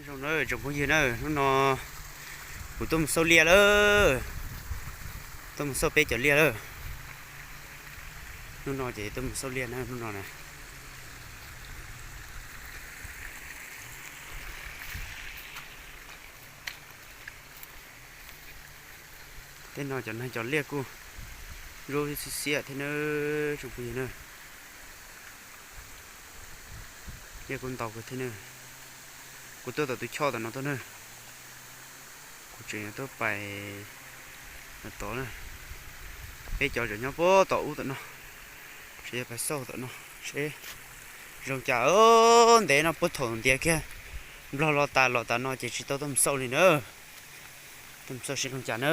Zoo na tsoom phooj ywg na, hnub no kuv tuaj mus xauj liaj lawm, tuaj mus xauj peb cov liaj lawm. Hnub no ces tuaj mus xauj liaj na, hnub no na. Tej no cov neeg cov liaj kuj zoo xiab xiab thiab na, tsoom phooj ywg na. Liaj kuj ntau kawg thiab na. Kuv tuaj tom tus choj tom no tuaj na. Kuv tseem yuav tuaj pais tom tod na. Peb cov tseem nyob puag tom ub tom no, tseem yuav pais xauj tom no seb zoo cas. Ntev no puag thaum ntiav kiag nplog los tas los tas no ces tsis tau tuaj mus xauj li na. Tuaj mus xauj seb zoo cas na.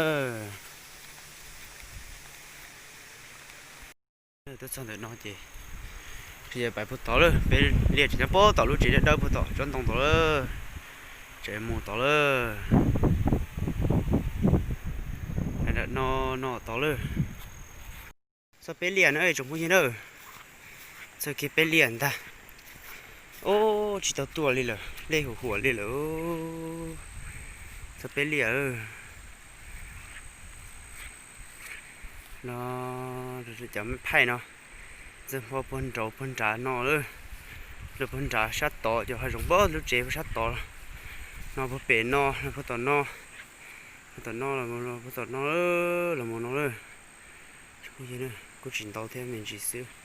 Tuaj txog ntawm no ces tseem yuav pais puag tod lawm. Peb liaj tseem nyob puag tom lub tsev dawb dawb puag tom tsob ntoo tod lawm. Tseem mus tod lawm. Nram no, no tod lawm. Txog peb liaj na tsoom phooj ywg na. Txog kiag peb liaj ntag. Ub, tsis tau tuaj li lawm, dej huam huam li lawm. Txog peb liaj. No, cov me phaij no, txawm hmo puag nraud puag nrad no lawm. Lawm puag nrad sab tod, cov hav zoov puag lub tsev puag sab tod. No puag pem no, no puag tom no, puag tom no los puag tom no, los mus no lawm. Kuj tsis ntau thiab, me ntsis xwb.